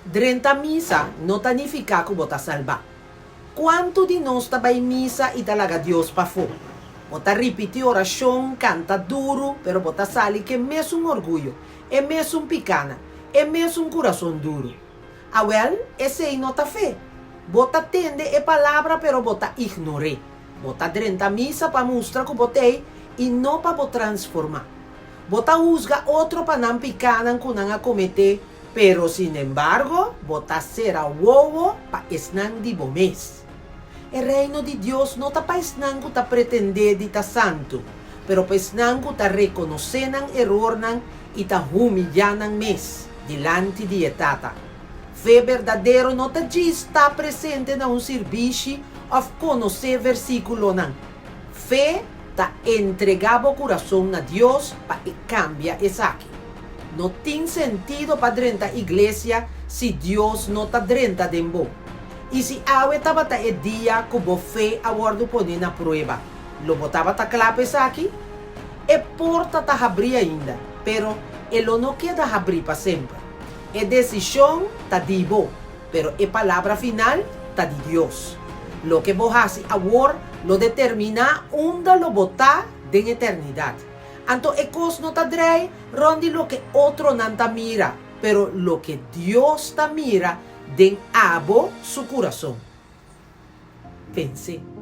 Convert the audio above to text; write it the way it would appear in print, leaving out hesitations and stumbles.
Drenta misa no ta nifiká ku bo ta salbá. Kuantu di nos ta bai misa i ta laga Dios pafó? Bo ta ripití orashon, kanta duru, pero bo ta sali ku e mesun orguyo, e mesun pikánan, e mesun kurason duru. Awèl, esei no ta fe. Bo ta tende e palabra pero bo ta ignor'é. Bo ta drenta misa pa mustra ku bo t'ei i no pa bo transformá. Bo ta husga otro pa nan pikánan ku nan a kometé, pero sinembargo bo ta sera wowo pa esnan di bo mes. E Reino di Dios no ta pa esnan ku ta pretendé di ta santu, pero pa esnan ku ta rekonosé nan erornan i ta humiyá nan mes dilanti di e Tata. Fe berdadero no ta djis ta presente na un sirbishi òf konosé versíkulonan. Fe ta entregá bo kurason na Dios pa e kambia esaki. No tin sentido pa drenta iglesia si Dios no ta drenta den bo. I si awe tabata e dia ku bo fe a wòrdu poné na prueba, lo bo tabata kla pa esaki? E porta ta habrí ainda, pero e lo no keda habrí pa semper. E desishon ta di bo, pero e palabra final ta di Dios. Loke bo hasi awor lo determiná unda lo bo ta den eternidat. Anto e kos no ta drei rònt di loke otronan ta mira, pero loke Dios ta mira den abo su kurason. Pens'é.